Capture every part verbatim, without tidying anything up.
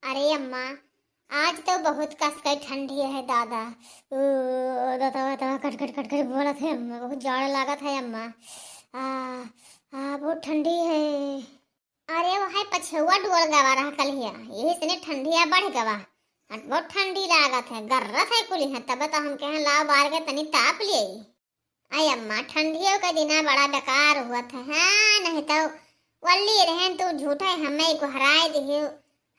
अरे अम्मा, आज तो बहुत कस के ठंडी है दादा। ओ, दादा, दादा, कट, कट, कट, कट बोलत है अम्मा, बहुत जाड़ लागत है अम्मा। आ, आ, बहुत ठंडी है। अरे, वो है पछुआ डोल गवा रहा कलिया, यही से ने ठंडिया बढ़ गवा। अ, बहुत ठंडी लागत है, गर्रत है कुली है, तब तो हम कहें, "लाओ, बाहर के तनी ताप ले।" अय अम्मा, ठंडियों के दिना बड़ा बेकार हुआ था, हाँ, नहीं तो वल्ली रहन तू झूठे हमें गुहराए दिहियो,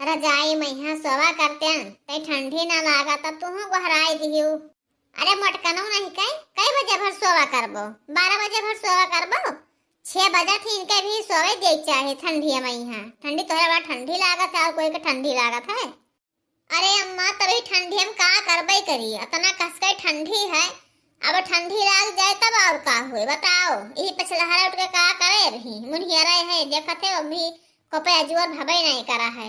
रजाई में यहाँ सोवा करते हैं, तै ठंडी ना लागा, तब तू गुहराए दिहियो। अरे मोटकनो नहीं कई, कई बजे भर सोवा करबो? बारह बजे भर सोवा करबो? छह बजे थी, इनके भी सोवे दे चाहे ठंडी में यहाँ। ठंडी तोहरा बड़ा ठंडी लागत है और कोई के ठंडी लागत है? अरे अम्मा, तभी ठंडी हम का करबे करी, इतना कसके ठंडी है। अब ठंडी लाग जाए तब और का हुए बताओ? यही पछलहरा उठ के का करे रही, मुनिया रहे है, देखत है अभी कोपे अजुअर भबे नहीं करा है।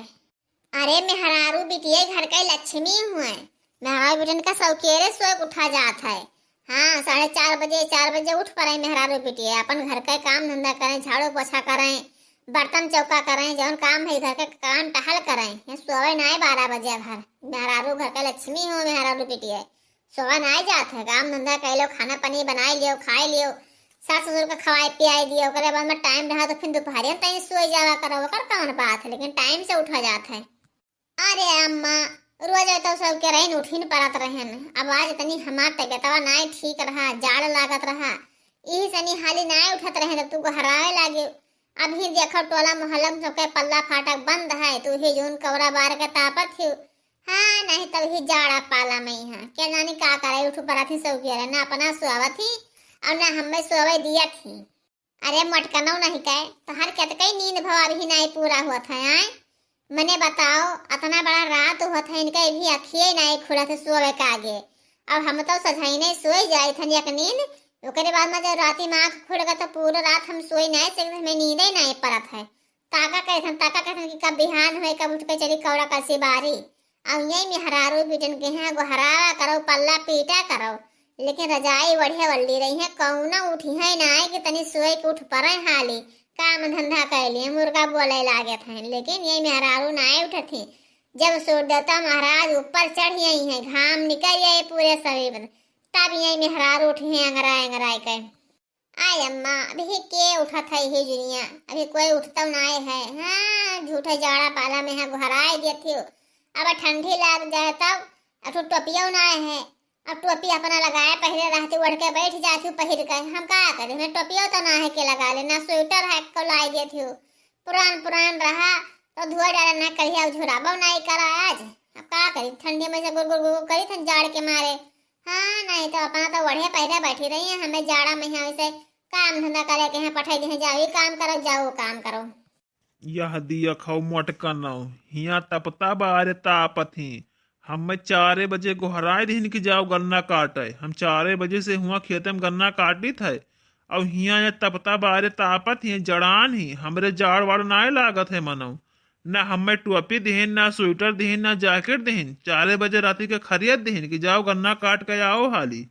अरे मेहरारू बिटिया घर के लक्ष्मी हुए, मेहरारू बिटियन का सौकेरे सोए के उठा जात है। हाँ, साढ़े चार बजे, चार बजे उठ पड़े मेहरारू बिटिया, अपन घर के काम धंधा करें, झाड़ू पोछा करें, बर्तन चौका करें, जौन काम है घर के काम टहल करें। ये सोवे नाय बारह बजे भर, मेहरारू घर के लक्ष्मी हो मेहरारू बिटिया। सोवा नाय जात है, काम धंधा कर लो, खाना पानी बनाए लियो, खाए लियो, सास ससुर का खवाए पियाए दियो, ओकरे बाद में टाइम रहा तो फिर दोपहरिया में तनी सोए जावा करो, ओकर कौन बात है, लेकिन टाइम से उठा जात है। अरे अम्मा, रोज तो सब के रहीन उठिन परत रहेन, अब आज तनी हमार तबियतवा नाय ठीक रहा, जाड़ लागत रहा, यही सनी हाली नाय उठत रहेन, तब तू गोहरावे लागे। अभी देखो टोला मोहल्ला में सबके पल्ला फाटक बंद है, तू ही जौन कौरा बार के तापत ही। हाँ, नहीं तब ही जाड़ा पाला में ही है, क्या जानी का करे, उठ परत ही सब के रहे, ना अपना सोवत ही और ना हमें सोवे दियत ही। अरे मोटकनो नहीं कहे, तोहर केतकई नींद भवा अभी नाई पूरा हुआ था, आय? मने बताओ, अतना बड़ा रात हुआ था, इनका भी अखिए नाई खुला था सोवे का आगे। अब हम तो सझाई नहीं सोए जाए थन एक नींद, ओकरे बाद में जब राती में आँख खुल गया तो पूरा रात हम सोए नहीं सकते, हमें नींदे नहीं परत है। ताका कहथन, ताका कहथन कि कब बिहान होए, कब उठ के चली कौड़ा कसी बारी। अब यही मेहरारू बिटियन के यहाँ गोहरावा करो, पल्ला पीटा करो, लेकिन रजाई ओढ़े वल्ली रही है, कौनो उठी है ना कि तनी सोए के उठ पड़े हाली, काम धंधा कर लिए, मुर्गा बोले लागे थे, लेकिन यही मेहरारू ना उठत ही। जब सूर्य देवता महाराज ऊपर चढ़ गई हैं, घाम निकल गए पूरे शरीर में, तब यही मेहरारू उठी हैं अंगराय अंगराय के। आय अम्मा, अभी के उठत है ही जुनिया, अभी कोई उठतौ नाय है। हाँ, झूठे जाड़ा पाला में है, गोहराए देत हियो। अब ठंडी लाग जाए तब, अब तो टोपियो नाय है। अब टोपी अपना लगाए पहले रहती, ओढ़ के बैठ जाती हूँ पहिर के। हम का करी, हमें टोपियो तो ना है के लगा ले, ना स्वेटर है को लाई देती हूँ। पुरान पुरान रहा तो धोए डाले ना करिया, झुराबो नाय करा आज। अब का करी, ठंडी में से गुर गुर गुर गुर करी थन जाड़ के मारे। हाँ, नहीं तो अपना तो ओढ़े पहिरे बैठी रही है, हमें जाड़ा में यहाँ से काम धंधा करे के यहाँ पठाई दे, जाओ ये काम करो, जाओ वो काम करो। यह दिया खाओ मोटकनो, हियाँ तपता बारे तापत ही। हमें चारे बजे गोहराए दिहिन कि जाओ गन्ना काटे। हम चारे बजे से हुआँ खेते में गन्ना काटित है, और हियाँ ये तपता बारे तापत ही, जड़ान ही, हमरे जाड़ वाड़ नाय लागत है मनो। ना हमें टोपी दिहिन, ना स्वेटर दिहिन, ना जैकेट दिहिन। चारे बजे राती के खरियत दिहिन कि जाओ गन्ना काट के आओ हाली।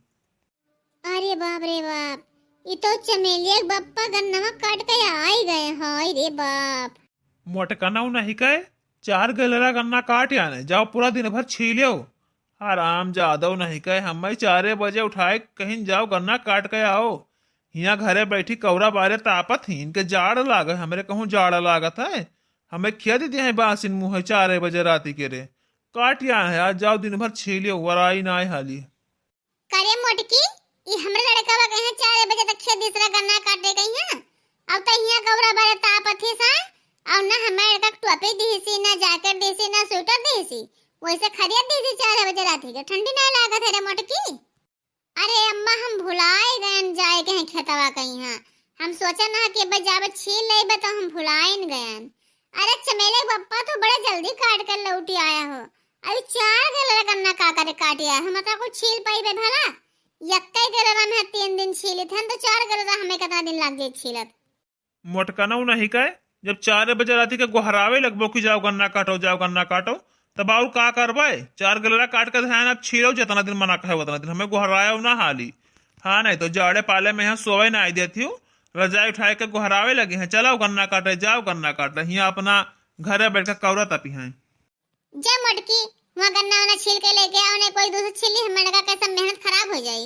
अरे बाप रे बाप, ई तो चमेलिया के बप्पा गन्नवा काट के आई गए, हाय रे बाप। मोटकनऊ नहीं कहे, चार गलेरा गन्ना काट आने, जाओ पूरा दिन भर छीलियो। हराम जादव नहीं कहे, हमें चारे बजे उठाए कहीं जाओ गन्ना काट के आओ। हियाँ घरे बैठी कौरा बारे तापत ही, इनके जाड़ लागे, हमरे कहूँ जाड़ लागत है। हमें खेद दिए हैं बासिन मुँह चारे बजे राती के रे। काट आए हैं, आज जाओ दिन भर छीलियो, वराई ना आए हाली। करे मोटकी, ई हमरे लड़कवा के यहाँ चार बजे तक खेत दूसरा गन्ना काटे गई हैं। अब तो यहाँ कौरा बारे तापत ही सा, और ना हमारे तक टोपी दीसी, ना जैकेट दीसी, ना स्वेटर दीसी। वैसे खरियत दीसी चार बजे राती के, ठंडी ना लागत है रे मोटकी। अरे अम्मा, हम भुलाए गयन जाए के हैं खेतवा के यहाँ। हम सोचन हा कि अब जाबे छील लेबे तो हम भुलाइन गयन। अरे चमेले के बप्पा तो बड़े जल्दी काट कर लौटी आया हो। अरे चार गलेरा गन्ना का करे काट आया हो, मतलब कुछ छील पाइबे भला? यक्के गलेरा में तीन दिन छीलित हन तो चार गलेरा हमें कितना दिन लग जाए छीलत? मोटकनऊ नहीं कहे, जब चार बजे राती के गोहरावे लगबो कि जाओ गन्ना काटो, जाओ गन्ना काटो, तब और का करबे? चार गलेरा काट के धान अब छीलो, जितना दिन मना कहे उतना दिन, हमें गोहरायो ना हाली। हाँ, नहीं तो जाड़े पाले में यहाँ सोवे ना आई देती हूँ, रजाई उठाए के गोहरावे लगे हैं, चलाओ गन्ना काटे, जाओ गन्ना काटे, हियाँ अपना घरे बैठ के कौरा तपी हैं। जा मोटकी, वहाँ गन्ना वन्ना छील के लेके आओ, नहीं कोई दूसरा छील ली, हमरे का कैसा मेहनत खराब हो जाई।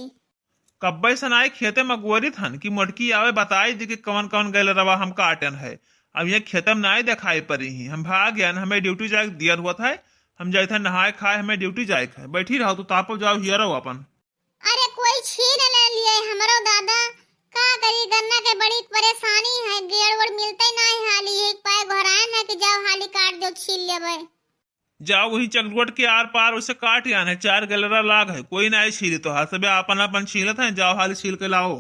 कब्बे से नाई खेते में गोरी थन कि मोटकी आवे बताई दी कि कवन कवन गैल रवा हम काटन है। अब ये खेते में नाई दिखाई पड़ी ही, हम भाग गए, हमें ड्यूटी जाए दियर हुआ था, हम जाए थे नहाए खाए, हमें ड्यूटी जाए है। बैठी रहो तू, तापो जाओ हियरो अपन। अरे कोई छील ले लिए हमरो दादा, का करी, गन्ना के बड़ी परेशानी है, गेड़ वेड़ मिलते नाई हाली, एक पाए घराए ना कि जाओ हाली काट दो, छील लेबे। जाओ वही चकरोट के आर पार उसे काट आन है, चार गैलरा लाग है, कोई ना आई छीली तो हाथ से आपन आपन छीलत है, जाओ हाली छील के लाओ।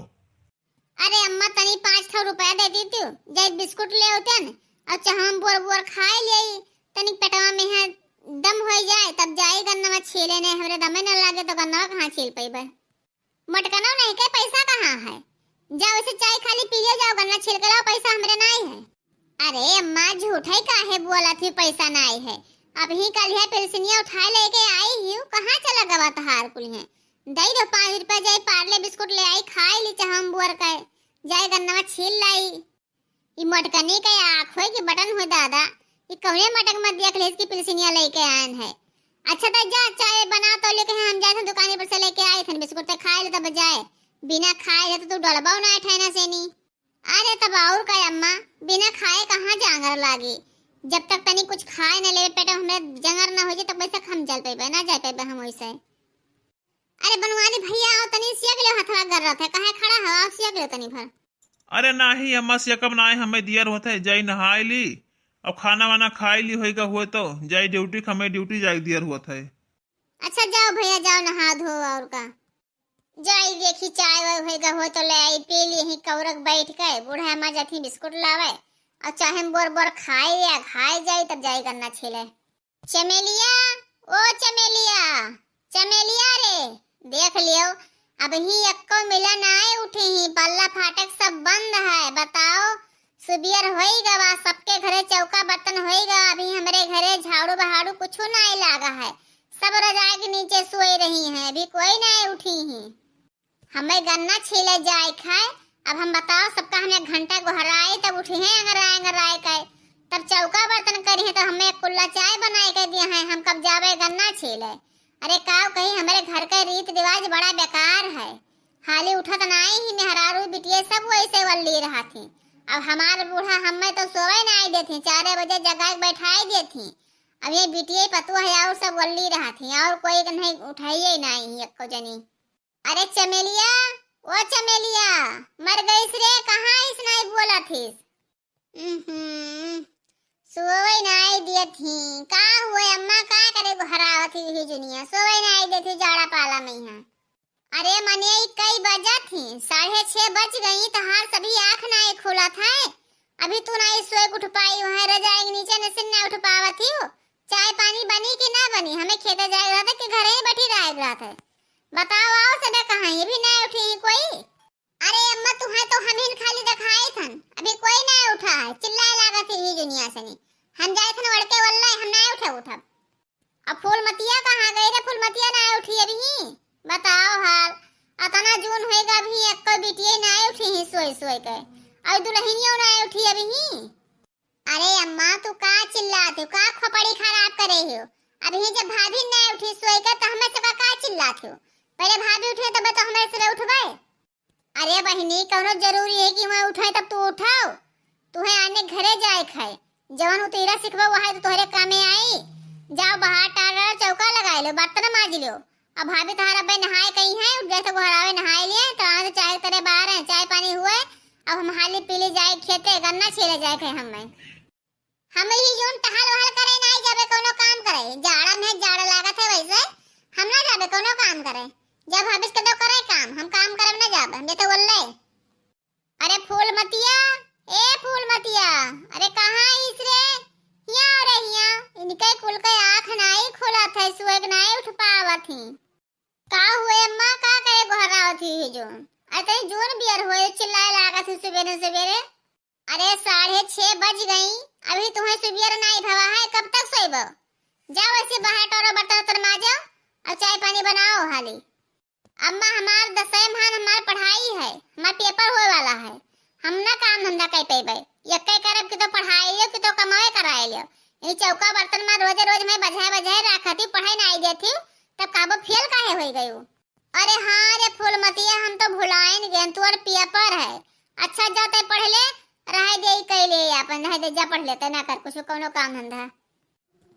अरे अम्मा, तनी पाँच ठो रुपया दे दी तू, जाई बिस्कुट ले होतन और चहम बोर बोर खाए ले, तनी पेटवा में है दम हो जाए, तब जाई गन्नवा छीले, ने हमरे दमे न लागे तो गन्नवा कहाँ छील पैबे। मटकनो नहीं के, पैसा कहाँ है? जाओ इसे चाय खाली पिए जाओ, गन्ना छिलके लाओ, पैसा हमरे नाई है। अरे अम्मा, झूठे काहे बोलत ही, पैसा नाई है? अब ही कल है पिलसिनिया उठाए लेके आई ही, कहाँ चला गवा तहार कुल है? दई दो पाँच रुपया, जाई पार्ले बिस्कुट ले आई, खाए ली चहम बुअर के, जाई गन्नवा छील लाई। ई मटकनी के आँख होई कि बटन होई दादा, ई कौने मटक में देख लेस कि पिलसिनिया लेके आयन है। अच्छा तो जा, चाय बना तो लेके हम जाए थे दुकाने पर से लेके आए थे, बिस्कुट तो खाए ले तब जाए, बिना खाए ले तो तू डलबाओ ना ठहना से नी। अरे तब और का अम्मा, बिना खाए कहाँ जांगर लागी, जब तक तनी कुछ खाए न लेवे पेट हमें जंगर ना हो जाए तब वैसे हम जल पेबे ना जाए पेबे हम वैसे। अरे बनवारी भैया, आओ तनी सियक लो, हथवा गरत है, काहे खड़ा हो, आओ सियक लो तनी भर। अरे नाही अम्मा, सियकब नाही, हमें दियर होत है, जाई नहाई ली, अब खाना वाना खाई ली होइगा हुए तो, जाई ड्यूटी, हमें ड्यूटी जाई दियर होत है। अच्छा जाओ भैया, जाओ नहा धो और का। जाई देखी चाय वाय होइगा हुए तो ले आई, पी ली ही कौरक बैठ के, बूढ़ा अम्मा जाती बिस्कुट लावे, और चाहे हम बोर बोर खाए या खाए जाई, तब जाई गन्ना छीले। चमेलिया, ओ चमेलिया, चमेलिया रे, देख लियो, अबही एक्को मिला नाय उठी ही, पल्ला फाटक सब बंद है। बताओ, सुबियर होई गवा, सबके घरे चौका बर्तन होई गवा, अभी हमरे घरे झाड़ू बहाड़ू कुछू नाय लागा है, सब रजाई के नीचे सोए रही हैं, अभी कोई नाय उठी ही। हमें गन्ना छीले जाए खाए। अब हम बताओ, सबका हम एक घंटा गोहराए, तब उठी हैं अंगराए अंगराए के, तब चौका बर्तन करी हैं, तब हमें एक कुल्ला चाय बनाए के दिए हैं, हम कब जावे गन्ना छीले। अरे काव कही, हमरे घर के रीत रिवाज बड़ा बेकार है। हाली उठत नाई ही, मेहरारू बिटिये सब वैसे वल्ली रहत ही। अब हमार बूढ़ा हमें तो सोवे नाई देत ही, चारे बजे जगाए के बैठाए देत ही। अब ये बिटिये पतुआ है और सब वल्ली रहत ही, और कोई के नहीं उठाइए नाई ही एको जनी। अरे चमेलिया, ओ चमेलिया, मर गईस रे, कहाँ आइस नाई बोलत हिस? उहुं, सोवै नाई दियत ही। का हुए अम्मा, का करे गोहरावत ही ही जुनिया? सोवै नाई दियत ही जाड़ा पाला में यहाँ। अरे मने, ई कई बजत ही? साढ़े छह बज गई, तहार सभी आँख नाई खुलत है। अभी तू नाई सोए उठ पाई है, रजाई के नीचे नसिन ना उठ पावत ही हो। चाय पानी बनी कि ना बनी? हमें खेते जाए रहत है कि घरे ही बैठी रहे रहत है? बताओ, आओ सबे कहाँ, ये भी ना उठी ही कोई? अरे अम्मा, तुहे तो हम ही खाली देखाई थन, अभी कोई ना उठा है, चिल्लाए लागत ही ही दुनिया से नहीं। हम जाए थन वड़के वल्ला, हम ना उठे उठब। अब फूलमतिया कहाँ गई रे? फूलमतिया ना उठी अभी ही, बताओ हाल। अतना जून होएगा, अभी एक्को बिटिये ना उठी ही सोए सोए के, और दुल्हनियों ना उठी अभी ही। अरे अम्मा, तू का चिल्लात हो, का खोपड़ी खराब करे हो? अभी जब भाभी ना उठी सोए के, तो हमें सबका का चिल्लात हो? पहले भाभी उठे तबे तो हमें सबे उठबे। अरे बहिनी, कौनो जरूरी है कि वहाँ उठे तब तू उठाओ? तुहे आने घरे जाए खाए, जवन उतीरा सिखबो वही तो तोहरे कामे आई। जाओ बाहर टार चौका लगाए लो, बर्तन माज लो। अब भाभी तहार अब्बे नहाए कहीं है, उठ जाए तो गोहरावे नहाए लिए, तो आने तो चाय तेरे बाहर है, चाय पानी हुए। अब हम हाली पीली जाए खेते, गन्ना छीले जाए खाए हमें। हम ही जौन टहल वहल करे नाई जाबे कौनो काम करे, जाड़ा में जाड़ा लागत है वैसे, हम ना जाबे कौनो काम करे। जब भाभी के तो करे काम, हम काम करब ना जाबे, हम जैसे बोल रहे। अरे फूलमतिया, ए फूलमतिया, अरे कहाँ आइस रे? हियाँ आ रे हियाँ, इनके कुल के आँख नाई खुलत है, सुएग नाई उठ पावत ही। का हुए अम्मा, का करे गोहरावत ही जो? अरे तनी जोन बियर होए, चिल्लाए लागत ही सुबेरे सुबेरे। अरे साढ़े छह बज गई, अभी तुम्हें सुबियर नाई भवा है, कब तक सोइबो? जाओ ऐसे बाहर टोरो बर्तन उर्तन माजो और चाय पानी बनाओ हाली। अम्मा, हमार दसवें भान हमार पढ़ाई है, हमार पेपर होए वाला है, हम ना काम धंधा कर पेबे। यक्के करब कि तो पढ़ाई लियो कि तो कमाए कराए लियो। ई चौका बर्तन मा रोजे रोज मैं बजाए बजाए राखत ही, पढ़े नाई देत ही, तब काबो फेल काहे होई गयू? अरे हाँ रे फूलमतिया, हम तो भुलाइन गए, तोर पेपर है। अच्छा जा तै पढ़ ले, रहे दे ई कैले अपन, रहे दे, जा पढ़ ले, तै ना कर कुछ कौनो काम धंधा।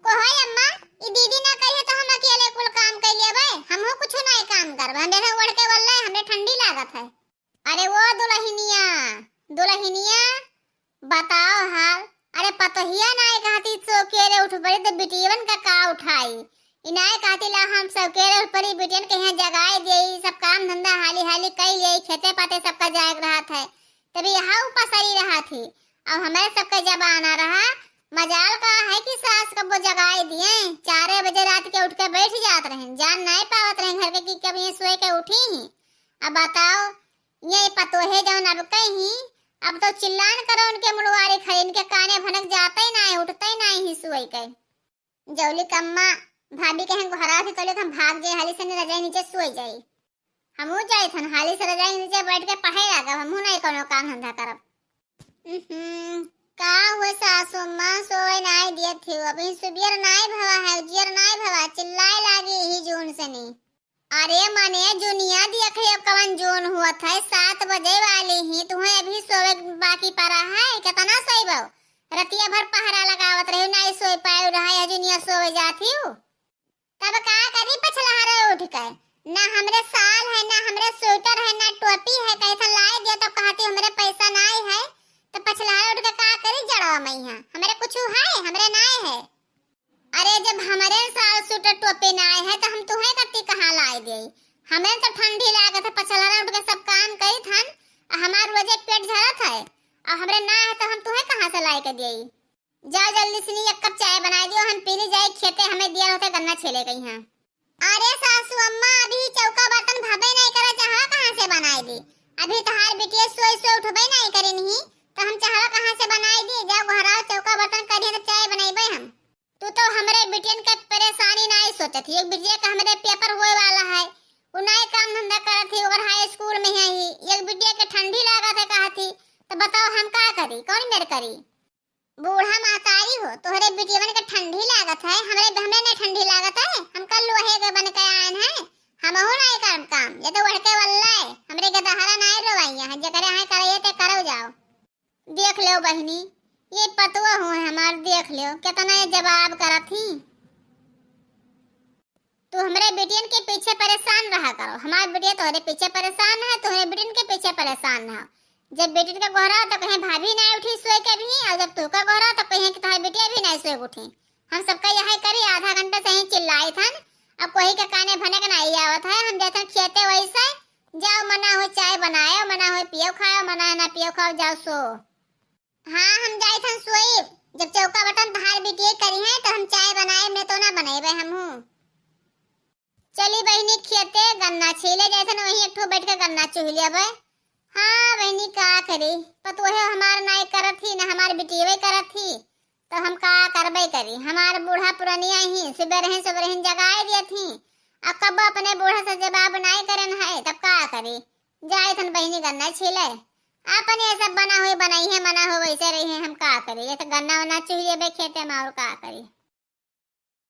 को है अम्मा, ई दीदी ना कही है तो हम अकेले कुल काम कर लेबै, हमहू कुछ नाई काम करबै, हम देखा ओढ़ के बोल रहे, हमरे ठंडी लागत है। अरे वो दुलहिनिया, दुलहिनिया, बताओ हाल। अरे पतोहिया नाई कहती सौकेरे उठ पड़ी तो बिटियवन का का उठाई। ई नाई कहती ला हम सौकेरे उठ पड़ी, बिटियन के यहाँ जगाए देई, सब काम धंधा हाली हाली कई लेई, खेते पाते सबका जाए के रहत है। तभी यहाँ पसरी रहत ही। अब हमारे सबका जमाना रहा, मजाल का है कि सास कबो जगाए दिए, चारे बजे रात के उठ के बैठ जात रहे, जान नाई पावत रहे घर के कि कब ये सोए के उठी ही। अब बताओ, ये पतोहे जौन अब कहीं, अब तो चिल्लान करो उनके मुड़वारी खड़ी, इनके काने भनक जाते ही नाई, उठते ही नाई ही सोई के। जौली कम्मा भाभी कहें घरा से तोले हम भाग जाए, हाली से रजाई नीचे सोई जाई। हमहू जाई थन, हाली से रजाई नीचे बैठ के पढ़े लागब, हमहू नाई कोनो काम धंधा करब। उहुं, का हुआ सासू अम्मा, सोए नाई दियत ही, अभी सुबियर नाई भवा है, उजियर नाई भवा, चिल्लाए लागी ही जून से नी। अरे मने जुनिया देख लियो कवन जून हुआ था, सात बजे वाली ही, तुम्हें अभी सोवे बाकी पड़ा है, कितना सोईबो? रतिया भर पहरा लगावत रही, नाई सोए पाए रहा, या जुनिया सोवे जाती हूँ। तब का करी पछलहरे उठ के, ना हमरे साल है, ना हमरे स्वेटर है, ना टोपी है, कहीं था लाए दिया तो कहती हमरे पैसा नाई है, तो पछलहरे उठ के का करी जड़वा मैया, हमरे कुछ है, हमरे नाई है। अरे जब हमरे साल स्वेटर टोपी नाई है तो हम तुहे कत्ती कहाँ लाई देई? हमरे तो ठंडी लागत है, पछलहरा उठ के सब काम करी थन, आ हमार रोजे पेट झरत है, और हमरे ना है तो हम तुहे कहाँ से लाई के देई? जाओ जल्दी से नी एक कप चाय बनाई दियो, हम पी ली जाए खेते, हमें दिया होते गन्ना छीले गई हैं। अरे सासू अम्मा, अभी चौका बर्तन भबे नहीं करे, चाहवा कहाँ से बनाई दी? अभी तहार बिटिया सोई सोई उठबे नहीं करे नहीं, तो हम चाहवा कहाँ से बनाई दी? जाओ घराओ चौका बर्तन करिए तो चाय बनैबे हम। तू तो हमरे बिटियन के परेशानी नाई सोचत ही। एक बिटिया का हमरे पेपर होए वाला है, उ नाई काम धंधा करत ही, ओकर हाई स्कूल में है ही। एक बिटिया के ठंडी लागत है कहत ही, तो बताओ हम का करी, कौन मेर करी? बूढ़ा महतारी हो, तोहरे बिटियवन के ठंडी लागत है, हमरे, हमरे नाई ठंडी लागत है, हम कल लोहे के बन के आयन है, हमहू नाई करब काम, ये तो ओढ़ के वल्ला है, हमरे के दहाड़ा नाई रोवाइया है, जेकरे हाई करइए ते करव जाओ। देख लेव बहिनी, ये पतुआ हुए हमार, देख लेव, केतना ये जवाब करत ही। तू हमरे बिटियन के पीछे परेशान रहा करो, हमार बिटिया तोहरे पीछे परेशान है, तोहरे बिटियन के पीछे परेशान है। जब बिटियन के गोहरा तो कहें भाभी नाई उठी सोए के भी, और जब तू का गोहरा तो कहें कि तोहरे बिटिया भी नाई सोए उठी। हम सबका यही करी, आधा घंटा से ही चिल्लाई थन, अब कोई के काने भनक नाई आवत है। हम जाथन खेते वैसे, जाओ मना हो चाय बनायो, मना हो पियो खायो, मना है ना पियो खाओ, जाओ सो। हाँ, हम जाई थन सोई। जब चौका बर्तन तहार बिटिये करी है, तो हम चाय बनाए में तो ना बनेबे हमहू। चली बहिनी, खेते गन्ना छीले जाए थन, वहीं एक ठो बैठ के गन्ना चुहि लेबे। हाँ बहिनी, का करी, पतोहे हमार नाई करत ही, ना हमार बिटिये करत ही, तो हम का करबे करी। हमार बूढ़ा पुरनिया ही सुबह रहन, सुबह रहन जगाए दियत ही, अब कब अपने बूढ़ा से जवाब नाई करन है, तब का करी। जाए थन बहिनी गन्ना छीले, अपन ये सब बना हुई बनाई है, मना हो वैसे रही है, हम का करी, ये तो गन्ना वन्ना चुहि लेबे खेते में, और का करी।